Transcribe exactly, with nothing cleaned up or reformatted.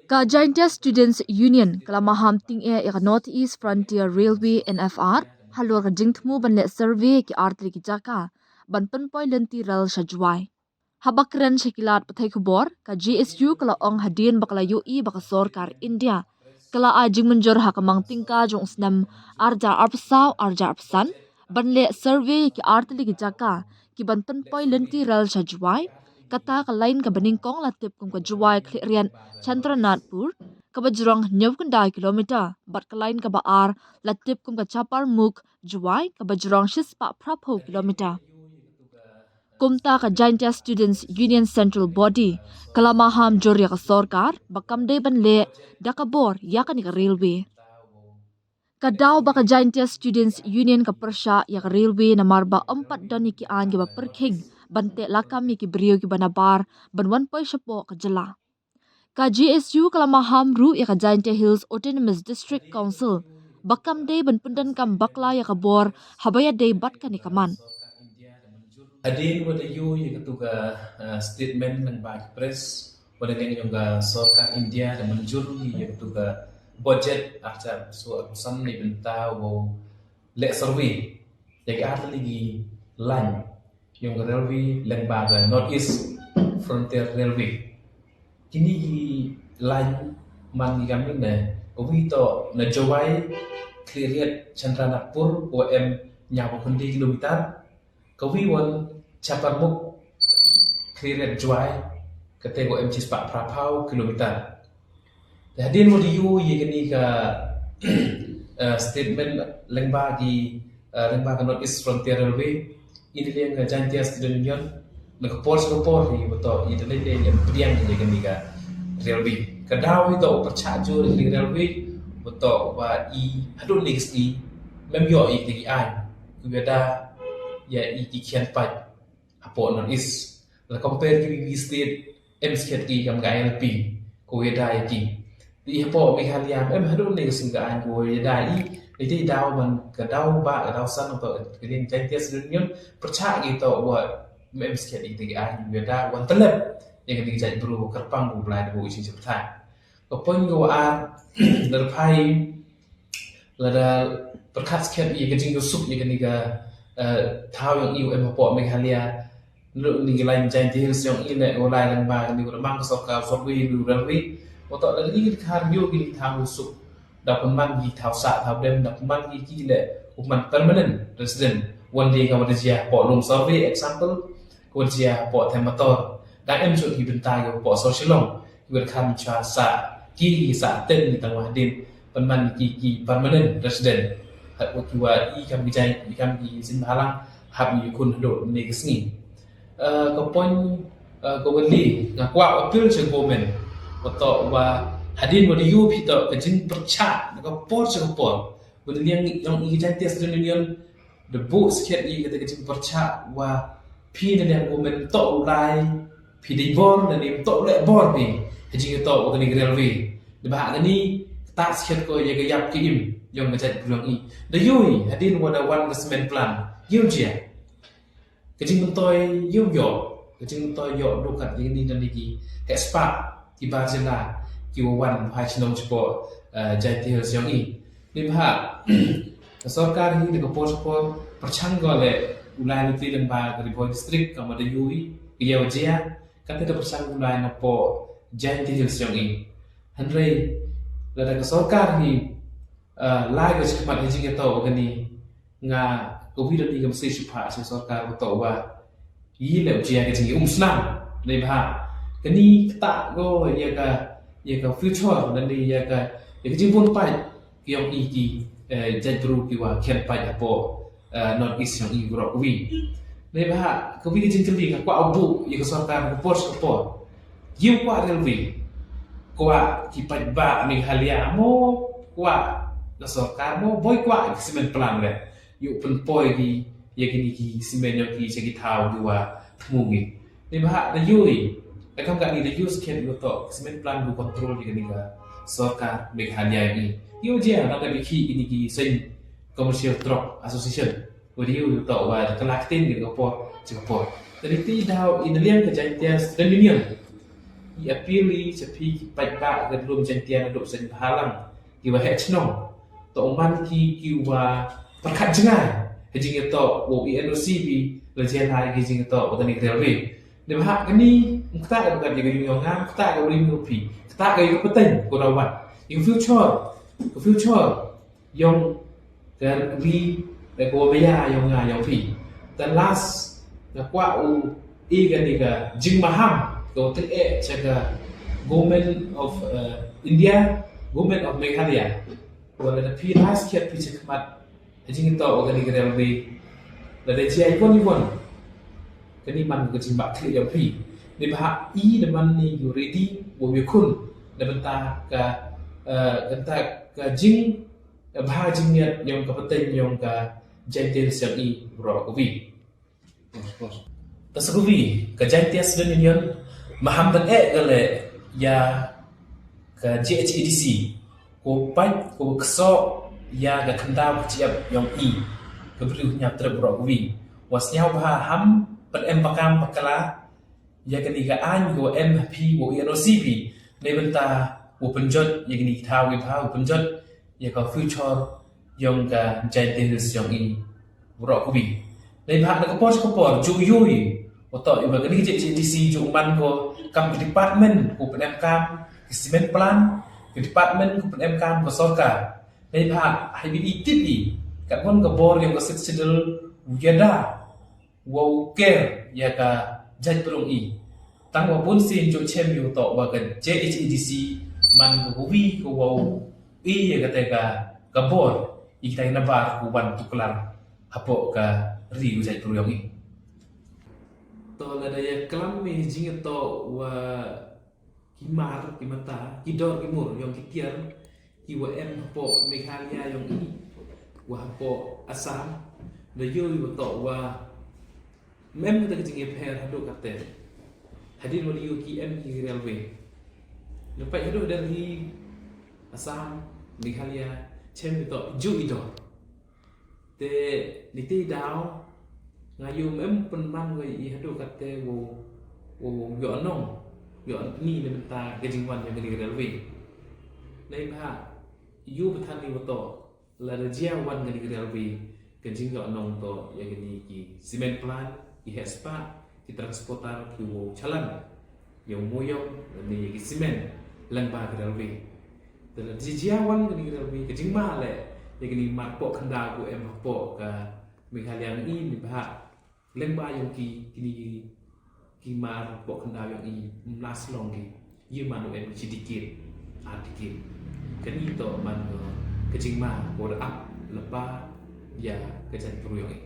Ka Jaintia Students Union ka la maham tyngeh ïa ka North East Frontier Railway, N F R, halor ka jingthmu ban leh survey ki artylli ki jaka ban pynpoi lynti rel sha Jowai. Haba kren sha ki lad pathai khubor, ka J S U ka la ong hadien ba ka la ïohi ba ka sorkar India ka la ai jingmynjur ha ka mang tyngka jong u snem arhajar arphew saw arhajar arphew san ban leh survey ïa ki artylli ki jaka ki ban pynpoi lynti rel sha Jowai. Kata ka lain kaba nyngkong la tip kum ka Jowai Khliehriat Chandranathpur, kaba jrong hynñiew khyndai kilometer, bad ka lain kaba ar la tip kum ka Chaparmukh Jowai, kaba jrong shispah phraphew kilometer. Kumta ka Jaintia Students Union Central Body ka la maham jur ïa ka sorkar ba kam dei ban leh da ka bor ïa kane ka railway. Ka daw ba ka Jaintia Students Union ka pyrshah ïa ka railway namar ba ym pat don ïa ki aiñ kiba pyrkhing ban teh lakam ïa ki briew kiba nabar ban wan poi shapoh ka jylla. Ka J S U ka la maham ruh ïa ka Jaintia Hills Autonomous District Council ba kam dei ban pyndonkam bakla ïa ka bor haba ïadei bad kane ka mat. Hadien wa da ïoh ïa katu ka, uh, statement lyngba ki press, wa da ong ïa ka sorkar India da mynjur ïa katu ka budget arhajar arphew saw arphew san na ka bynta wow leh survey ïa ki artylli ki lain ïa ka railway lyngba ka North East Frontier Railway. Kine ki lain man ki kam ne, uwi toh na Jowai Khliehriat Chandranathpur, wa em hynñiewphew khyndai kilometer, kawi wan Chaparmukh Khliehriat Jowai, kata wa em shispah phraphew kilometer. Te hadien wa da ïoh ïa kane ka, eh, statement lyngba ki, eh, lyngba ka North East Frontier Railway, i na liang ka Jaintia Student Union, na ka por sha ka por hi, wa toh i da leit leit ïa pdiang ïa kane ka railway. Ka daw hi toh u pyrshah jur ïa kane ka railway, wa toh wa i haduh ne ka sngi, mem ïoh ïa ki aiñ kiwa da ïa i ki khian paid hapoh North East. La compare ki wi state, em skhet ki kam ka I L P, ko ïada ïa ki. Te hapoh Meghalaya em haduh ne ka sngi ka aiñ ko ïada ïa i. Te daw man ka daw ba, ka daw san, ka liang Jaintia Student Union pyrshah ki toh wa em skhet ïa ki aiñ, ïada wan tlep ïa kane ka jaitbru kyrpang u Blai da u ising jeptha. Ka point ka wa ar, lada phai, lada pyrkhat skhem ïa ka jingïasuk ïa kane ka, eh, thaw yong i wa em hapoh Meghalaya. Lada ni ka lain Jaintia Hills yong i ne u lai lang ba kane ka mang ka sorkar survey, u railway, wa toh lada i ka khar ïoh kine ki thaw ïasuk, da pynman ki thaw sah thaw dem, da pynman ki ki le u man permanent resident. Wan de ka wa da jia hapoh Lum Survey, example, ka wa da jia hapoh Them Mator. Da em jot ki bynta ki hapoh Sor Shillong, ki wa da kham cha sah ki sah ten ni tang wa hadien pynman ki ki permanent resident. Hat wa ki wa i kam ki jai, i kam ki sin balang, hap i khun haduh ne ka sngi. Eh, ka point, eh, ka wa li, nga kwah appeal cha government, wa toh wa hadien wa da ïoh phi toh ka jingpyrshah na ka por cha ka por. Wa na liang yong i Jaintia Student Union, da buh skhet i kata ka jingpyrshah wa phi na liang government toh u lai, phi dei bor, na liang toh u leh bor phi ha jingtoh wa kane ka railway. Da ba ha kane, kata skhet ko ïa ka ïap ka im yong ka jaitbru yong i. Da ïoh i, hadien wa da wan ka cement plant, ïoh jia. Ka jingmyntoi ïoh ïoh, ka jingmyntoi ïoh dukat ïa kine dan ki heh spah ki bar jylla ki wa wan phai shnong shapoh, eh, Jaintia Hills yong i. Neibhah ka sorkar hi na ka por sha ka por pyrshang ko leh u lai lynti lyngba ka Ri Bhoi District, kam wa da ïoh i, ka ïa wa jia, kata da pyrshang u lai napoh Jaintia Hills yong i. Hynrei lada ka sorkar hi, eh, lai ka shikmat ha jingtoh wa kane, nga ka wi da ni ka message sha pha sha sorkar wa toh wa i leh u jia ka jingïaumsnam. Neibhah kane kata ko ïa ka, ïa ka future, lane ïa ka, ïa ka jingbun paid ki yong i ki, eh, jaitbru ki wa khian paid hapoh, eh, North East yong i baroh ka wi. Neibhah ka wi ka jingkylli nga kwah u buh ïa ka sorkar ka por sha ka por. Ïa u kwah railway, kwah ki paidbah Meghalaya mo, kwah ka sorkar mo, boi kwah ki cement plant re. Ïoh pynpoi ki ïa kine ki cement yong ki sha ki thaw ki wa thmu ki. Neibhah da ïoh i, da kam kane da ïoh skhem ïoh toh cement plant ko control ïa kane ka sorkar Meghalaya i. Ïoh jia, nang da bikhi kine ki seng Commercial Truck Association. Wa da ïoh ïoh toh wa da ka la ktien kane ka por sha ka por. Da ni ti daw i na liang ka Jaintia Student Union, Ki appeal i cha phi ki paidbah ka dlum Jaiñtia naduh seng bhalang, ki wa heh chnong. To man ki ki wa pyrkhat jngai ha jingïatoh wow i N O C B, la jia lai ki jingïatoh wa kani ka railway. Neibhah kani, kata ka bynta ka jingïong nga, kata ka bynta phi, kata ka ïa ka pateng ko rawan. Ïa ka future, ka future ïong ka ri, da ko baya ïong nga ïong phi. The last, nga kwah u i kani ka jingmaham ko te eh cha ka Government of uh, India, Government of Meghalaya. Wa lada phi last kiat phi cha khmat ha jingïatoh wa kani ka railway, lada jia i won i won, kani man ka jingmah khlieh ïong phi. Neibhah i da man ni u ready wow ïakhun da bynta ka, uh, bynta ka jing, bha jingmiat ïong ka pateng ïong ka Jaiñtia Hills ïong i, bro, ka wi. Ka sa ka wi, ka Jaiñtia Student Union maham ban eh ka le ïa ka J H A D C ko pait ko kso ïa ka khyndaw ka chiap ïong i, ka briew hynñiaw trep, bro, ka wi. Wa sñiaw bha ham pyn em bakam bakla ïa kani ka aiñ ko em ha phi wow i N O C B, nei bynta wow pynjot ïa kani ki thaw ki bha, wow pynjot ïa ka future ïong ka Jaiñtia Hills ïong i, bro, ka wi. Neibhah na ka por ka por ju ïohi wa to ïa kani ka J H A D C ju man ko kam ka department ko pyn em kam ka cement plant, ka department ko pyn em kam ka sorkar. Neibhah haibi i tip i katwon ka bor ïong ka Sixth Schedule u ïada wow ker ïa ka jaitbynriew i. Tang wa bun sien ju chem ïa u to wa ka J H A D C man ka wi ka wow i ïa kata ka, ka bor i kita i nabar ku wan tuklar hapoh ka ri u jaitbynriew i. To lada ïa klam i jingïatoh wa ki mar, ki mata, ki dor, ki mur ïong ki tiar ki wa em hapoh Meghalaya ïong i, wa hapoh Assam, da ïohi wa to wa mem kata ka jingïapher haduh kata. Hadien wa ïohi ki em ki railway, da pait haduh Delhi, Assam, Meghalaya, chem i to ju i dor. Te niti daw nga ïoh mem pynman wa i haduh kata wow, wow ïoh nong, ïoh ni na bynta ka jingwan ïa kani ka railway. Neibhah ïoh bthan ni wa to lada jia wan kani ka railway, ka jingïoh nong to ïa kani ki cement plant, ki heh spah, ki transporter ki wow chalan ïa u moyong ne ïa ki cement lyngba ka railway. Te lada jia wan kani ka railway, ka jingma le ïa kani mar poh khyndaw ku em hapoh ka Meghalaya ïong i, neibhah lyngba ïong ki kini ki mar poh khyndaw ïong i, mlas long ki ïa man u em ki chi dikit, ar dikit. Kani to man ka jingma ko da ap lypa ïa ka jaitbynriew ïong i.